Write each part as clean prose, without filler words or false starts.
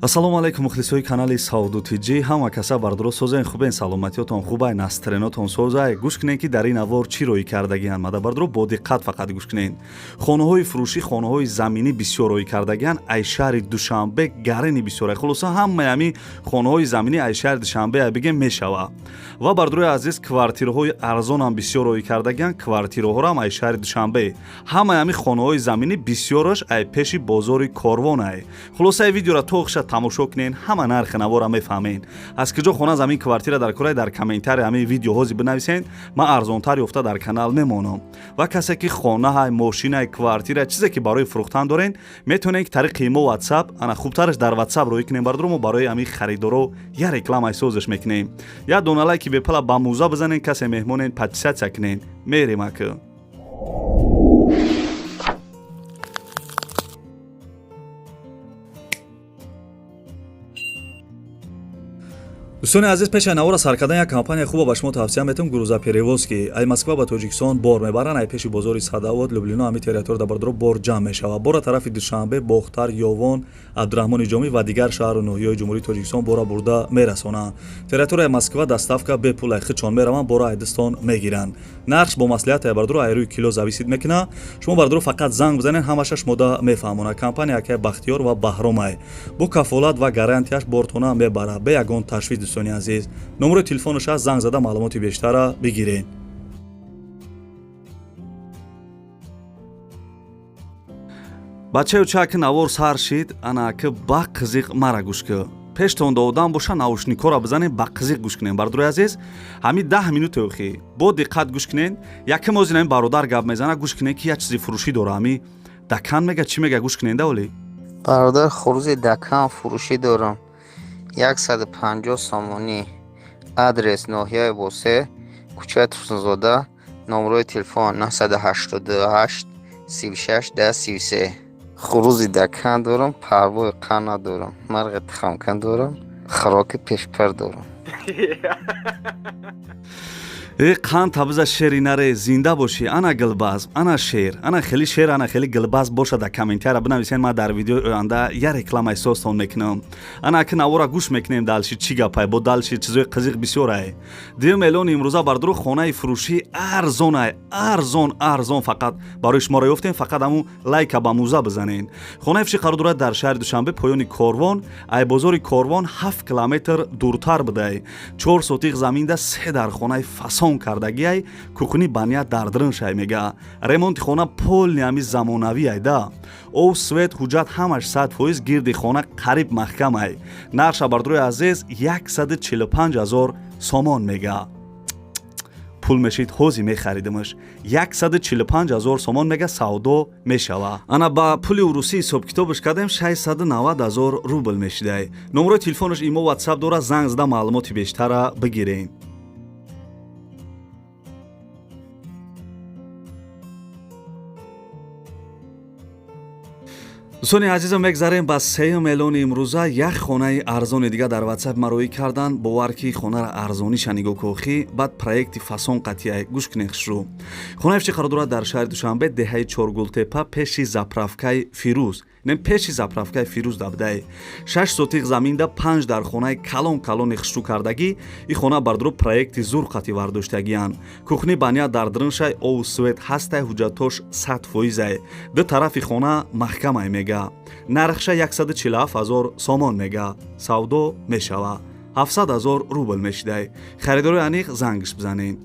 Ассалому алайкум, мухлисои канали Савду ТЖ. Ҳама каса бардоро созен, хубен, саломатиётон хубай, настроениятон созай. Гӯш кунен, ки дар ин авор чӣ роӣ кардагиан. Мада бардоро, бо диққат фақат гӯш кунен. Хонаҳои фурӯшӣ, хонаҳои заминӣ бисёр роӣ кардагиан. Ай шаҳри Душанбе гарени бисёр. Хулоса, ҳамаи ҳами хонаҳои заминӣ ай шаҳри Душанбе ай бигем мешава. Ва бардорои азиз, квартираҳои арзонам бисёр роӣ кардагиан, квартираҳорам ай шаҳри Душанбе. Ҳамаи ҳами хонаҳои заминӣ бисёраш ай пеши бозори Корвон ай. Хулосаи видеора то охиша тамошо кунен, ҳама нархи навора мефаҳмен. Аз куҷо хона, замин, квартира дар курай, дар комментарий ҳамаи видео ҳози бинависен, ман арзонтар ёфта дар канал мемонам. Ва касе ки хонаҳай, мошинай, квартира, чизе ки барои фурӯхтан дорен, метавонед ки тариқи имо, WhatsApp, ана хубтараш дар WhatsApp роӣ кунем. Бардоро, мо барои ҳамин харидоро я рекламаи созиш мекунем. Як дона лайки бепала ба мӯза бизанен, касе меҳмонен, подписаться кунен. Мерем ака. Дӯстони азиз, пеши навора сар кардан як компания хуба ба шумо тавсия метавам: грузоперевозки. Ай Москва ба Тоҷикистон бор мебаранд, ай пеши бозори Садовод, Люблино, ҳами территория дар бардоро бор ҷамъ мешавад. Бора тарафи Душанбе, Бохтар, Ёвон, Абдураҳмони Ҷомӣ ва дигар шаҳру ноҳияҳои Ҷумҳурии Тоҷикистон бора бурда мерасонанд. Территорияи Москва доставка бепул, ай хичон мераванд, бора айдистон мегиранд. Нархш бо маслиҳат ай бардоро, ай рӯи кило зависит мекунад. Шумо бардоро фақат занг бизанед, ҳамаша шумода мефаҳмонад. Компания акай Бахтиёр ва Баҳромай бо кафолат ва гарантияш бортона мебарад, бе ягон ташвиш. Дӯстони азиз, номерои телефонаш аст, занг зада маълумоти бештара бигиред. Бачаю чаки навор сар шид, ана ки ба қизиқ мара гӯш ки пештон доодам боша, наушникора бизанем, ба қизиқ гӯш кунем. Бардорои азиз, ҳами 10 минуте охи бо диққат гӯш кунен. Яким озин ҳами бародар гап мезана, гӯш кунен, ки як чизи фурӯшӣ дора. Ҳами дакан мега, чӣ мега, гӯш кунен даволи. Бародар, хурӯзи дакан фурӯшӣ дорам, 150 сомонӣ. Адрес: ноҳияи Восе, кӯчаи Турсунзода, номерои телефон 988 36 10 33. Хурӯзи дакан дорам, парвои қан надорам, марғи тухмкан дорам, хӯроки пешпар дорам. Э, қанд табиза, шери наре, зинда бошӣ. Ана гилбазм, ана шер, ана хеле шер, ана хеле гилбазм боша. Дар комментария бинависен, ман дар видеои оянда я рекламаи созтон мекунам. Ана аки навора гӯш мекунем, дальше чӣ гапай, бо дальше чизои қизиқ бисёрай. Дуюм эълони имрӯза, бардоро, хонаи фурӯшӣ арзонай, арзон, арзон. Фақат барои шуморо ёфтем, фақат ҳамун лайка ба мӯза бизанен. Хонаи фурӯшӣ қарор дорад дар шаҳри Душанбе, поёни Корвон, ай бозори Корвон 7 километр дуртар будай. 4 сотиқ заминда се дар хонаи фасон кардагиай, кухни, баня дар дрыншай мега. Ремонти хона полный ҳами замонавӣ айда. Ов, свет, ҳуҷҷат ҳамаш 100%, гирди хона қариб маҳкамай. Нарша, бардорои азиз, 145 ҳазор сомон мега. Пул мешид, ҳози мехаридимаш. 145 ҳазор сомон мега, савдо мешава. Ана ба пули урусӣ ҳисобкитобаш кардем, 690 ҳазор рубл мешидай. Номерои телефонаш имо, WhatsApp дора, занг зада маълумоти бештара бигирем. Дӯстони азизам, мегзарем ба сеюм эълони имрӯза. Як хонаи арзони дига дар WhatsApp мароӣ кардан. Бовар ки хонаро арзониша нигоҳ кохӣ, баъд проекти фасон қатъияй. Гӯш кунед хушрӯ. Хонаи фурӯшӣ қарор дорад дар шаҳри Душанбе, деҳаи Чоргултепа, пеши заправкаи Фирӯз, не, пеши заправкаи Фирӯз дабдай. 6 сотиқ заминда панҷ дар хонаи калон калони хушрӯ кардагӣ. И хона бардоро проекти зур қатъи вардоштагиянд. Кухни, баня дар дрыншай, ову свет ҳастай, ҳуҷҷатош 100%-ай. Ду тарафи хона маҳкамай мега. Нархша 147 ҳазор сомон мега, савдо мешава. 700 ҳазор рубл мешидай. Харидорои аниқ зангш бизанед.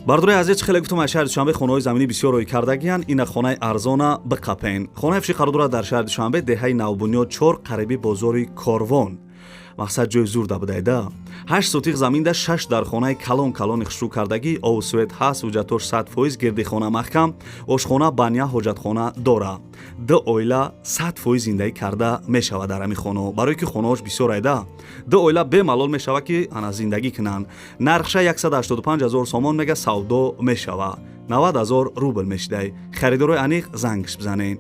Бардорои азиз, хеле гуфтам, аз шаҳри Душанбе хонаҳои заминӣ бисёр роӣ кардагиянд. Ина хонаи арзона биқапен. Хонаи фурӯшӣ қарор дорад дар шаҳри Душанбе, деҳаи Навбунёд чор, қариби бозори Корвон. Мақсад ҷои зурда будайда. 8 сотиқ заминда шаш дар хонаи калон калони хушрӯ кардагӣ. Ову свет ҳаст, ҳуҷҷатош 100%, гирди хона маҳкам, ошхона, баня, ҳоҷатхона дора. Ду оила 100% зиндагӣ карда мешавад дар ҳамин хонаҳо, барое ки хонаҳош бисёр айда. Ду оила бемалол мешавад, ки ана зиндагӣ кунанд. Нархша 185 ҳазор сомон мега, савдо мешава. 90 ҳазор рубл мешидай. Харидорои аниқ зангш бизанед.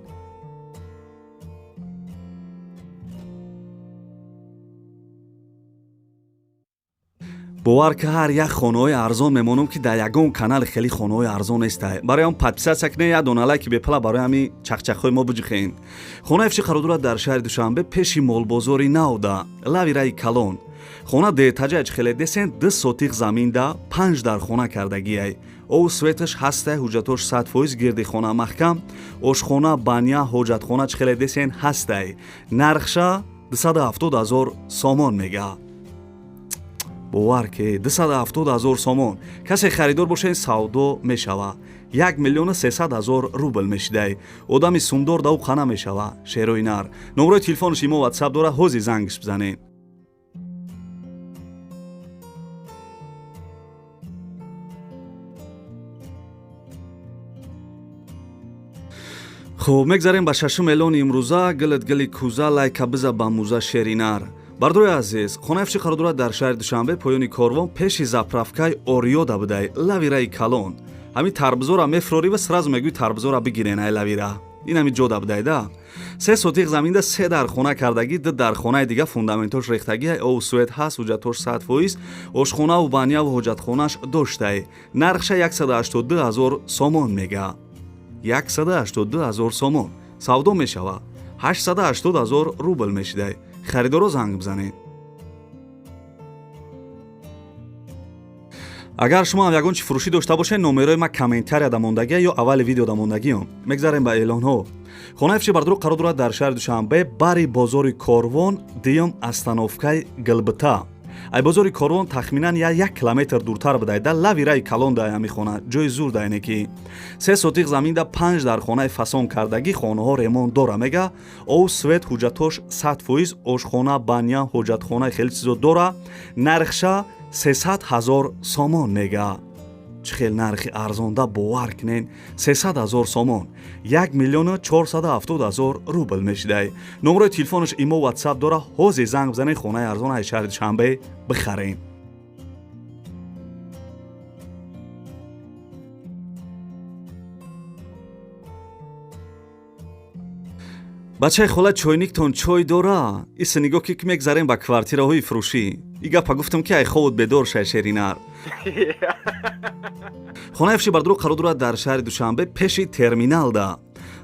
Бовар ки, ҳар як хонаҳои арзон мемонам, ки дар ягон канали хеле хонаҳои арзон нестай. Барои он подписаться кунед, як дона лайки бепала барои ҳами чақчақҳои мо биҷихен. Хонаи фиши қарор дорад дар шаҳри Душанбе, пеши молбозори Навда, лави раи калон. Хона деэтажа, хеле десен, 2 сотих заминда панҷ дар хона кардагиай. Обу светаш ҳастай, ҳуҷҷатош 100%, гирди хона маҳкам, ошхона, баня, ҳоҷатхона, чӣ хеле десен, ҳастай. Нархша 270 ҳазор сомон мега. Бовар ки, 270 ҳазор сомон. Касе харидор боша, ин савдо мешава. 1 300 000 рубл мешидай. Одами сумдор дау қана мешава. Шерои нар, номрои телефонаш имо, ватсап дора, ҳози зангш бизанед. Хуб, мегзарем ба шашум эълони имрӯза. Гилит гили кӯза, лайка биза ба муза, шеринар. Бардори азиз, хонаи фиши қарор дорад дар шаҳри Душанбе, поёни Корвон, пеши заправкаи Ориёда будай, лавираи калон. Ҳамин тарбузора мефурорӣ ва сразу мегӯи: «Тарбузора бигирен ай лавира». Ин ҳами ҷода будай да. 3 сотиқ заминда се дар хона кардагӣ, ду дар хонаи дига фундаментош рехтагӣ, обу свет ҳаст, ҳуҷҷатош 100%, ошхонаву баняву ҳоҷатхонаш доштай. Нархша 182 ҳазор сомон мега. 182 ҳазор сомон, савдо мешава. 880 ҳазор рубл мешидай. Харидоро занг бизанед. Агар шумо ҳам ягон чи фурӯшӣ дошта бошед, номерои ма комментарияда мондагия ё аввали видеода мондагиём. Мегзарем ба эълонҳо. Хонаи фиши бардуро қарор дорад дар шаҳри Душанбе, бари бозори Корвон, дуюм остановкаи Гилбита. Ай бозори Корвон тахминан я 1 километр дуртар будай, да лави раи калон дай ҳами хона. Ҷои зур дайне ки 3 сотиқ заминда панҷ дар хонаи фасон кардагӣ, хонаҳо ремонт дора мега, ов, свет, ҳуҷҷатош 100%, ошхона, баня, ҳоҷатхона, хеле чизо дора. Нархша 300 ҳазор сомон мега. Чӣ хел нархи арзонда, бовар кунен, 300 ҳазор сомон, 1 470 000 рубл мешидай. Номрои телефонаш имо, ватсап дора, ҳозир занг бизанед, хонаи арзон аз шаҳри Душанбе бихарем. Бачаи хола, чойниктон чой дора? Иса нигоҳ ки, мегзарем ба квартираҳои фурӯшӣ. И гапа гуфтам, ки ай ховуд бедор шай, шеринар. Хонаи фиши бардуро қарор дорад дар шаҳри Душанбе, пеши терминалда,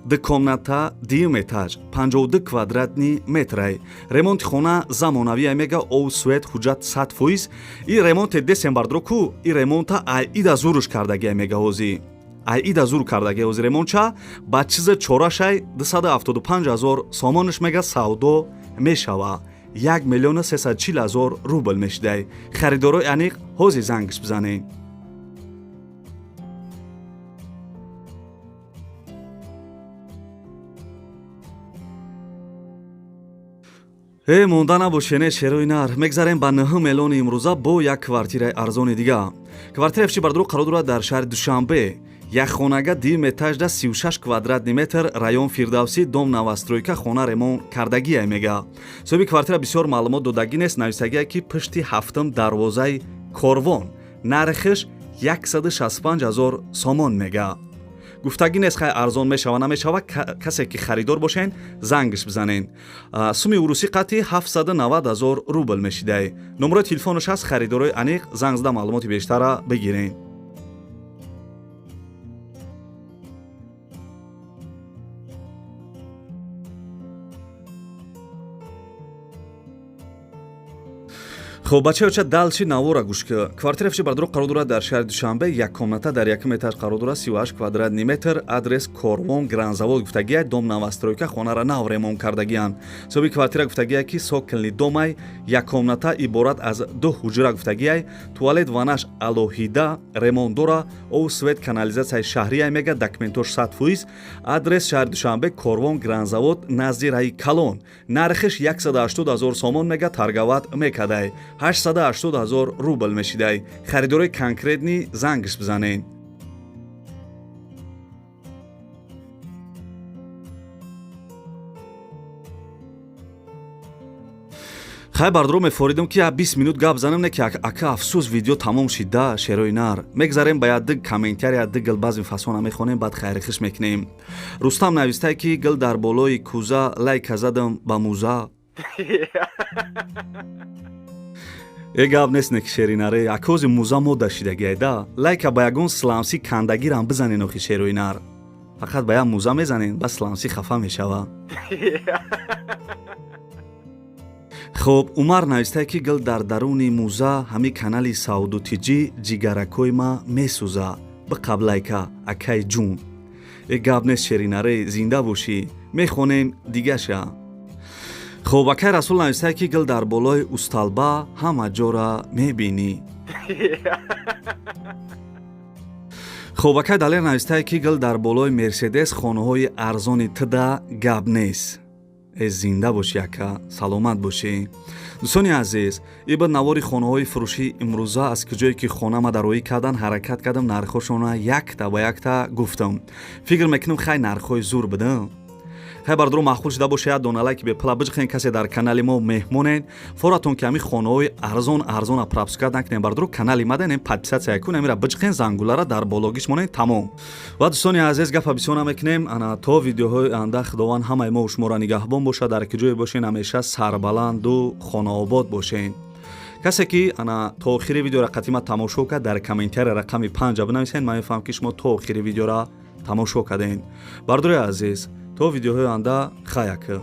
ду комната, дуюм этаж, 52 квадратный метрай. Ремонти хона замонавия мега, ов, свет, ҳуҷҷат 100%. И ремонте десем, бардуро ку, и ремонта ай ида зуруш кардагия мега. Ҳозӣ ай ида зур кардагия. Ҳози ремонтча ба чиза чорашай. 275 ҳазор сомонаш мега, савдо мешава. 1 340 000 рубл мешидай. Харидорои аниқ ҳозир зангш бизанед. Э, монда набошене, шерои нар. Мегзарем ба нӯҳум эълони имрӯза, бо як квартираи арзони дига. Квартираи фиши бардуро қарор дорад дар шаҳри Душанбе, якхонага, дуюм этажда, 36 квадратный метр, район Фирдавсӣ, дом новостройка. Хона ремонт кардагия мега. Соҳиби квартира бисёр маълумот додагӣ нест, нависагия, ки пушти ҳафтум дарвозаи Корвон. Нархиш 165 ҳазор сомон мега. Гуфтагӣ нест, хай, арзон мешава, намешава. Касе ки харидор бошен, зангш бизанен. Суми урусӣ қатъи 790 ҳазор рубл мешидай. Номрои телефонаш ҳаст, харидорои аниқ занг зада, маълумоти бештара бигирен. Хуб, бачаёча, дальше навора гӯш ки. Квартира фиши бардуро қарор дорад дар шаҳри Душанбе, як комната, дар якум этаж қарор дорад, 38 квадратный метр. Адрес Корвон, Гранзавод гуфтагия, дом новостройка. Хонара нав ремонт кардагиянд. Соҳиби квартира гуфтагия, ки цокольный домай, як комната, иборат аз ду ҳуҷра гуфтагияй, туалет, ванаш алоҳида, ремонт дора, ов, свет, канализатсияи шаҳрияй мега, документош 100%. Адрес шаҳри Душанбе, Корвон, Гранзавод, назди раи калон. Нархиш 180 ҳазор сомон мега, торговать мекадай. 880 ҳазор рубл мешидай. Харидорои конкретный зангш бизанед. Хай, бардро, мефоридам, ки я 20 минут гап занам, не ки ака, афсӯс, видео тамом шида. Шерои нар, мегзарем ба ядди комментария, ядди гилбазми фасона мехонем, баъд хайрихиш мекунем. Рустам навистае, ки гил дар болои кӯза, лайка задам ба муза. Э, гап нест, не ки шеринаре акози муза мода шидагиайда. Лайка ба ягон сланси кандагирам бизанен. Охи, шерои нар фақат ба як муза мезанен, ба сланси хафа мешава. Хуб, Умар навистае, ки гил дар даруни муза ҳами канали Саудутиҷӣ ҷигаракҳои ма месӯза, биқаблайка, акай ҷун. Э, гап нест, шеринаре, зинда бошӣ, мехонем дигаша. Хуб, акай Расул навистае, ки гил дар болои усталба ҳама ҷора мебинӣ. Хуб, акай Далер навистае, ки гил дар болои Мерседес хонаҳои арзони тда гап нест. Э, зинда бошӣ, ака, саломат бошӣ. Дӯстони азиз, иб навори хонаҳои фурӯшии имрӯза, аз куҷое ки хона ма дароӣ кардан ҳаракат кардам, нархҳошона якта ба якта гуфтам. Фикр мекунам, хай, нархҳои зур будам. Хай, бардоро, маъқул шуда боша, як дона лайки бепула биҷиқен. Касе дар канали мо меҳмонед, форатон ки ҳамин хонаҳои арзон арзона пропускать накунем. Бардоро, канали маданем подписаться кун, амира биҷиқен, зангулара дар бологиш монед, тамом. Ва дӯстони азиз, гапа бисёр намекунем. Ана, то видеоҳои оянда худованд ҳамаи мо шуморо нигаҳбон бошад. Дар ки ҷое бошен, ҳамеша сарбаланду хонаобод бошен. Касе ки ана то охири видеора қатима тамошо кард, дар комментария рақами 5 бинависед. Ман мефаҳмам, ки шумо то охири видеора тамошо кардем. Бардори азиз, то видеоҳои оянда, хай, ака.